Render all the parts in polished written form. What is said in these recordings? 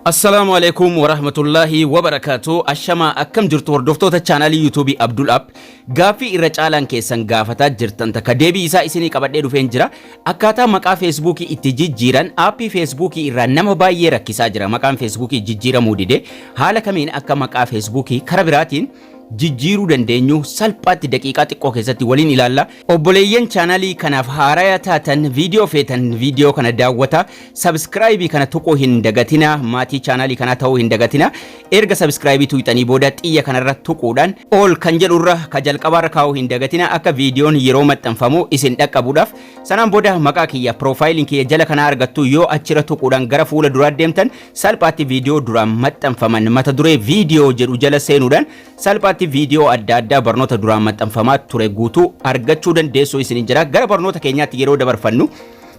Assalaamu alaikum warahmatullaahi wabarakaatu. Ashamaa, akkam jirtu hordoftoota chaanaalii YouTubeii Abdul App? Gaaffii irra caalaan keessan gaafataa jirtan takka deebii isaa isinii qabadhee dhufeen jira. Akkaataa maqaa Feesbuukii itti jijjiiran aappii Feesbuukii irraa nama baay'ee rakkisaa jira. Maqaan Feesbuukii jijjiiramuu dide. Haala kamiin akka maqaa Feesbuukii kara biraatiin jijjiiruu dandeenyu salphaatti daqiiqaa xiqqoo keessatti waliin ilaalla. Obboleeyyan chaanaalii kanaaf haaraya taatan, viidiyoo feetan viidiyoo kana daawwata. Subscribe kana tuquu hin dagatina. Maatii chaanaalii kanaa ta'uu hin dagatina. Erga subscribe tuqxanii booda xiyya kanarra tuquudhaan all kan jedhurra ka jalqabaarra kaa'uu hin dagatina, akka viidiyoon yeroo maxxanfamu isin dhaqqabuudhaaf. Sanaan booda maqaa kiyya, piroofaayiliin kiyya jala kanaa argattu. Yoo achirra tuquudhaan gara fuula duraa deemtan, salphaatti viidiyoo duraan maxxanfaman mata duree viidiyoo jedhu jala seenuudhaan salphaatti viidiyoo adda addaa barnoota duraan maxxanfamaa ture guutuu argachuu dandeessu isin jira. Gara barnoota keenyaatti yeroo dabarfannu,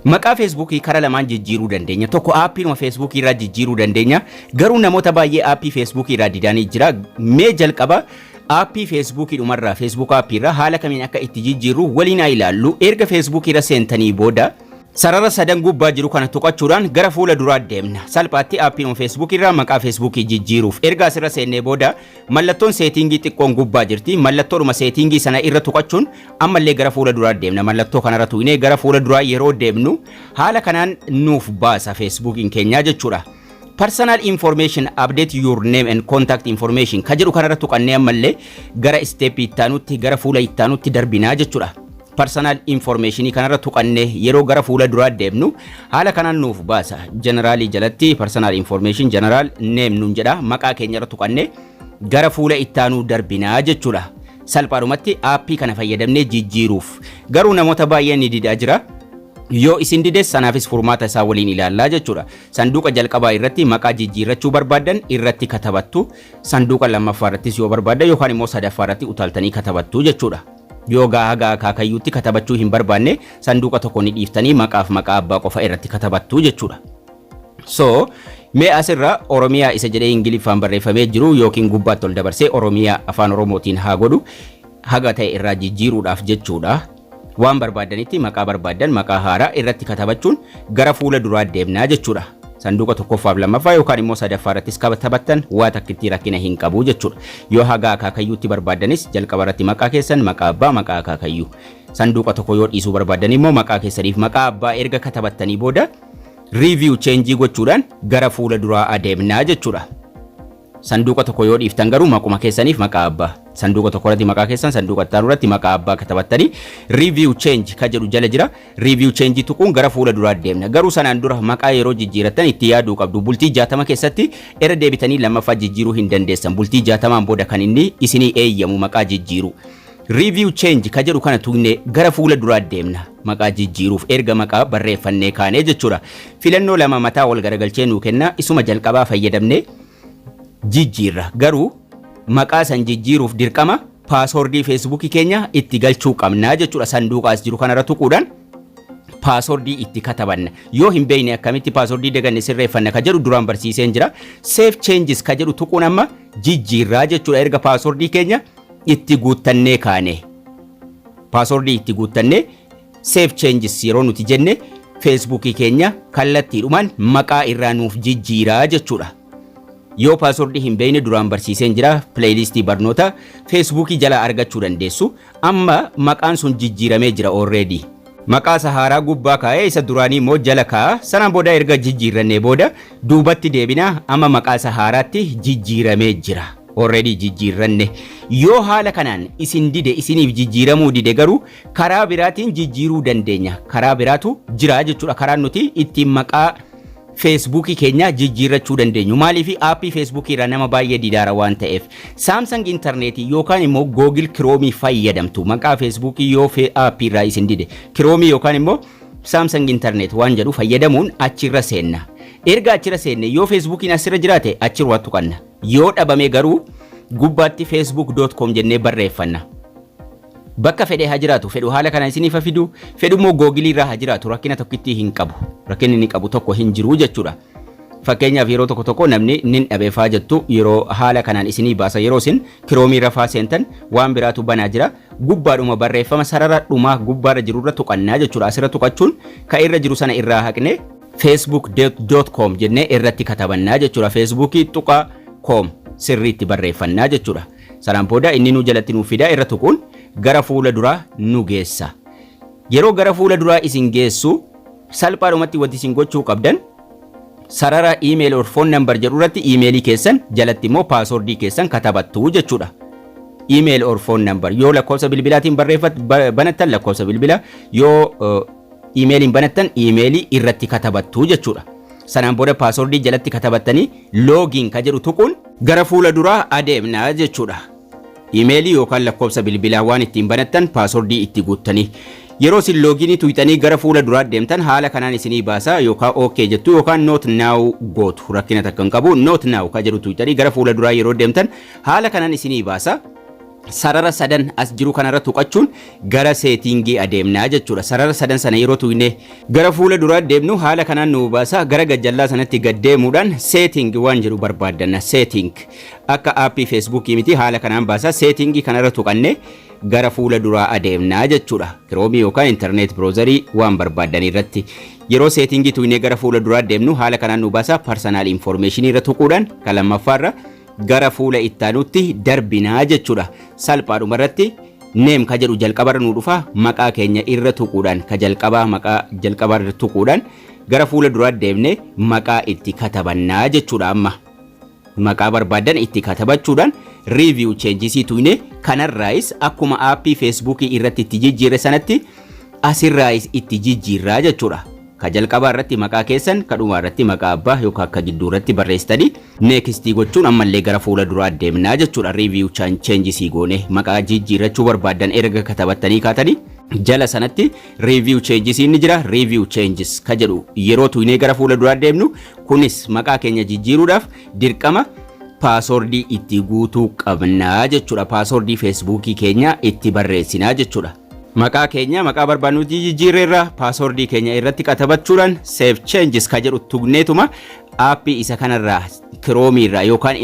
maqaa Feesbuukii kara lamaan jijjiiruu dandeenya. Tokko aappiinuma Feesbuukii irraa jijjiiruu dandeenya. Garuu namoota baay'ee aappii Feesbuukii irraa didaanii jira. Mee jalqaba aappii Feesbuukii dhumarraa, Feesbuuk aappii irraa haala kamiin akka itti jijjiirru waliin haa ilaallu. Erga Feesbuukii irra seentanii booda sarara sadan gubbaa jiru kana tuqachuudhaan gara fuula duraa deemna. Salphaatti aappiinuma Feesbuukii irraa maqaa Feesbuukii jijjiiruuf erga asirra seennee booda mallattoon settingii xiqqoon gubbaa jirti. Mallattoodhuma settingii sana irra tuqachuun ammallee gara fuula duraa deemna. Mallattoo kanarra tuqnee gara fuula duraa yeroo deemnu haala kanaan nuuf baasa Feesbuukiin keenyaa jechuudha. Personal information, update your name and contact information ka jedhu kanarra tuqannee ammallee gara step ittaanutti, gara fuula ittaanutti darbinaa jechuudha. Personal information kanarra tuqannee yeroo gara fuula duraa deemnu haala kanaan nuuf baasa. Generalii jalatti personal information, general, name nuun jedha. Maqaa keenyarra tuqannee gara fuula ittaanuu darbinaa jechuudha. Salphaadhumatti aappii kana fayyadamnee jijjiiruuf. Garuu namoota baay'een ni didaa jira. Yoo isin dides sanaafis furmaata isaa waliin ilaallaa jechuudha. Sanduuqa jalqabaa irratti maqaa jijjiirrachuu barbaaddan irratti katabattu. Sanduuqa lammaffaa irrattis yoo barbaaddan yookaan immoo sadaffaa irratti utaaltanii katabattu jechuudha. Yoo gahaa gahaa akaakayyuutti katabachuu hin barbaanne, sanduuqa tokko ni dhiiftanii maqaaf maqaa abbaa qofa irratti katabattu jechuudha. So mee asirra Oromiyaa isa jedhee Ingiliffaan barreeffamee jiru yookiin gubbaatti ol dabarsee Oromiyaa afaan Oromootiin haa godhu, haga ta'e irraa jijjiiruudhaaf jechuudha. Waan barbaadanitti maqaa barbaaddan maqaa haaraa irratti katabachuun gara fuula duraa deemnaa jechuudha. Sanduuqa tokkoffaaf lammaffaa yookaan immoo sadaffaa irrattis katabattan waa takkitti rakkina hin qabu jechuudha. Yoo haga akaakayyuutti barbaaddanis jalqaba irratti maqaa keessan, maqaa abbaa, maqaa akaakayyuu. Sanduuqa tokko yoo dhiisuu barbaaddan immoo maqaa keessaniif maqaa abbaa erga katabattanii booda review change gochuudhaan gara fuula duraa adeemnaa jechuudha. Sanduuqa tokko yoo dhiiftan garuu maquma keessaniif maqaa abbaa. Sanduuqa tokko irratti maqaa keessan, sanduuqa itti aanu irratti maqaa abbaa katabattanii review change ka jedhu jala jira. Review change tuquun gara fuula duraa deemna. Garuu sanaan dura maqaa yeroo jijjiirattan itti yaaduu qabdu. Bultii 60 keessatti irra deebitanii lammaffaa jijjiiruu hin dandeessan. Bultii 60n booda kan inni isinii eeyyamu maqaa jijjiiru. Review change ka jedhu kana tuqnee gara fuula duraa deemna. Maqaa jijjiiruuf erga maqaa barreeffannee kaanee jechuudha. Filannoo lama mataa wal garagalchee nuu kenna. Isuma jalqabaa fayyadamnee jijjiirra. Garuu maqaa san jijjiiruuf dirqama passwordii Feesbuukii keenya itti galchuu qabnaa jechuudha. Sanduuqa as jiru kanarra tuquudhaan passwordii itti katabanna. Yoo hin beekne akkamitti passwordii daganne sirreeffanna ka jedhu duraan barsiiseen jira. Save changes ka jedhu tuquun amma jijjiirraa jechuudha, erga passwordii keenya itti guuttannee kaane. Passwordii itti guuttannee save changes yeroo nuti jenne Feesbuukii keenya kallattiidhumaan maqaa irraa nuuf jijjiiraa jechuudha. Yoo passwordii hin beekne duraan barsiiseen jira, playlistii barnoota Feesbuukii jalaa argachuu dandeessu. Amma maqaan sun jijjiiramee jira already. Maqaa isa haaraa gubbaa kaa'ee isa duraanii immoo jala kaa'a. Sanaan booda erga jijjiirrannee booda duubatti deebinaa, amma maqaa isa haaraatti jijjiiramee jira. Already jijjiirranne. Yoo haala kanaan isin dide, isiniif jijjiiramuu dide garuu karaa biraatiin jijjiiruu dandeenya. Karaa biraatu jira jechuudha. Karaan nuti ittiin maqaa Feesbuukii keenya jijjiirrachuu dandeenyu. Maaliif? Aappii Feesbuukii irraa nama baay'ee didaara waan ta'eef. Samsung intarneetii yookaan immoo Google Chrome fayyadamtu. Maqaa Feesbuukii yoo aappii irraa isin dide, Chrome yookaan immoo Samsung internet waan jedhu fayyadamuun achirra seenna. Erga achirra seenne yoo Feesbuukiin asirra jiraate achirra tuqanna. Yoo dhabame garuu gubbaatti facebook.com jennee barreeffanna. Bakka fedhe haa jiraatu, fedhu haala kana isiniif fidu, fedhu immoo Googilii irraa haa jiraatu, rakkina tokkitti hin qabu. Rakkinni inni qabu tokko hin jiru jechuudha. Fakkeenyaaf yeroo tokko tokko namni nin dhabeefaa jettu, yeroo haala kanaan isinii baasa, yeroo isin Kiroomii rafaa seentan waan biraatu banaa jira. Gubbaadhuma barreeffama sarara dhumaa gubbaarra jirurra tuqannaa jechuudha. Asirra tuqachuun ka irra jiru sana irraa haqne facebook.com jennee irratti katabannaa jechuudha. Feesbuukii tuqaa com sirriitti barreeffannaa jechuudha. Sanaan booda inni nu jalatti nuuf fidaa, irra tuquun gara fuula duraa nu geessa. Yeroo gara fuula duraa isin geessu, salphaadhumatti wanti isin gochuu qabdan sarara "email or phone number" jedhu irratti iimeelii keessan, jalatti immoo paaswordii keessan katabattu jechuudha. Email or phone number yoo lakkoofsa bilbilaatiin barreeffat banattan lakkoofsa bilbilaa, yoo iimeeliin banattan iimeelii irratti katabattu jechuudha. Sanaan booda paaswordii jalatti katabattanii "login" ka jedhu tuquun gara fuula duraa adeemna jechuudha. Iimeelii yookaan lakkoofsa bilbilaa waan ittiin banattan paaswordii itti guuttanii. Yeroo isin login tuqxanii gara fuula duraa deemtan, haala kanaan isinii baasa. Yookaan "OK" jettu yookaan "not now" gootu, rakkina takka hin qabu. "Not now" ka jedhu tuqxanii gara fuula duraa yeroo deemtan, haala kanaan isinii baasa. Sarara sadan as jiru kanarra tuqachuun gara setting adeemnaa jechuudha. Sarara sadan sana yeroo tuqnee gara fuula duraa deemnu, haala kanaan nu baasa. Gara gajjallaa sanatti gad deemuudhaan setting waan jedhu barbaaddanna. Setting akka aappii Feesbuukii miti, haala kanaan baasa. Setting kanarra tuqannee gara fuula duraa adeemnaa jechuudha. Kiroomii yookaan internet browser waan barbaaddan irratti. Yeroo setting tuqnee gara fuula duraa deemnu, haala kanaan nu baasa. Personal information irra tuquudhaan kan lammaffaarra gara fuula ittaanutti darbinaa jechuudha. Salphaadhuma irratti "name" ka jedhu jalqabarra nu dhufa. Maqaa keenya irra tuquudhaan, ka jalqabaa maqaa jalqabarra tuquudhaan gara fuula duraa deemnee maqaa itti katabannaa jechuudha amma. Maqaa barbaadan itti katabachuudhaan "review changes" tuqne. Kanarraayis akkuma aappii Feesbuukii irratti itti jijjiirre sanatti asirraayis itti jijjiirraa jechuudha. Ka jalqabaa irratti maqaa keessan, ka dhumaa irratti maqaa abbaa yookaan akka gidduu irratti barreessitanii "next" gochuun ammallee gara fuula duraa deemnaa jechuudha. Review changes goone, maqaa jijjiirrachuu barbaadan erga katabattanii kaatanii, jala sanatti "review changes" inni jira. "Review changes" ka jedhu yeroo tuqnee gara fuula duraa deemnu, kunis maqaa keenya jijjiiruudhaaf dirqama paaswordii itti guutuu qabnaa jechuudha. Paaswordii Feesbuukii keenya itti barreessinaa jechuudha. Maqaa keenya maqaa barbaadnutti jijjiirreerra, paaswordii keenya irratti katabachuudhaan "save changes" ka jedhu tuqneetuma aappii isa kanarraa, Kiroomii irraa yookaan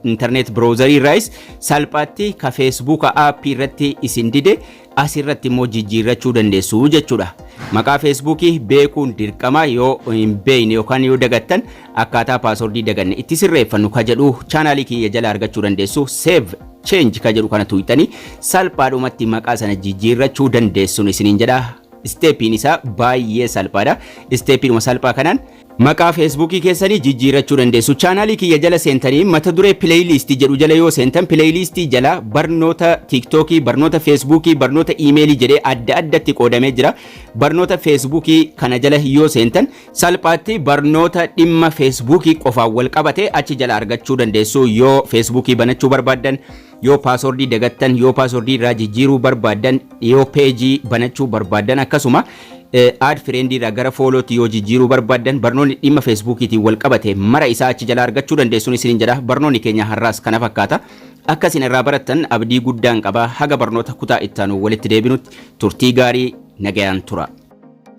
internet browser irraayis salphaatti ka Feesbuuka aappii irratti isin dide asirratti immoo jijjiirrachuu dandeessu jechuudha. Maqaa Feesbuukii beekuun dirqama. Yoo hin beekne yookaan yoo dagattan, akkaataa paaswordii daganne itti sirreeffannu ka jedhu chaanaalii kiyya jala argachuu dandeessu. "Save change" ka jedhu kana tuqxanii salphaadhumatti maqaa sana jijjiirrachuu dandeessuun isiniin jedha. Stepiin isaa baay'ee salphaadha. Stepiinuma salphaa kanaan maqaa Feesbuukii keessanii jijjiirrachuu dandeessu. Chaanaalii kiyya jala seentanii mata duree "playlist" jedhu jala yoo seentan, playlist jala barnoota Tiiktookii, barnoota Feesbuukii, barnoota iimeelii jedhee adda addatti qoodamee jira. Barnoota Feesbuukii kana jala yoo seentan, salphaatti barnoota dhimma Feesbuukii qofaan wal qabate achi jala argachuu dandeessu. Yoo Feesbuukii banachuu barbaaddan, yoo paaswordii dagattan, yoo paaswordii irraa jijjiiruu barbaaddan, yoo peejii banachuu barbaaddan, akkasuma add friend irraa gara followtti yoo jijjiiruu barbaaddan, barnoonni dhimma Feesbuukiitiin wal qabate mara isaa achi jala argachuu dandeessuun isiniin jedha. Barnoonni keenya har'aas kana fakkaata. Akka isin irraa barattan abdii guddaan qaba. Haga barnoota kutaa ittaanu walitti deebinutti turtii gaarii, nagayaan tura.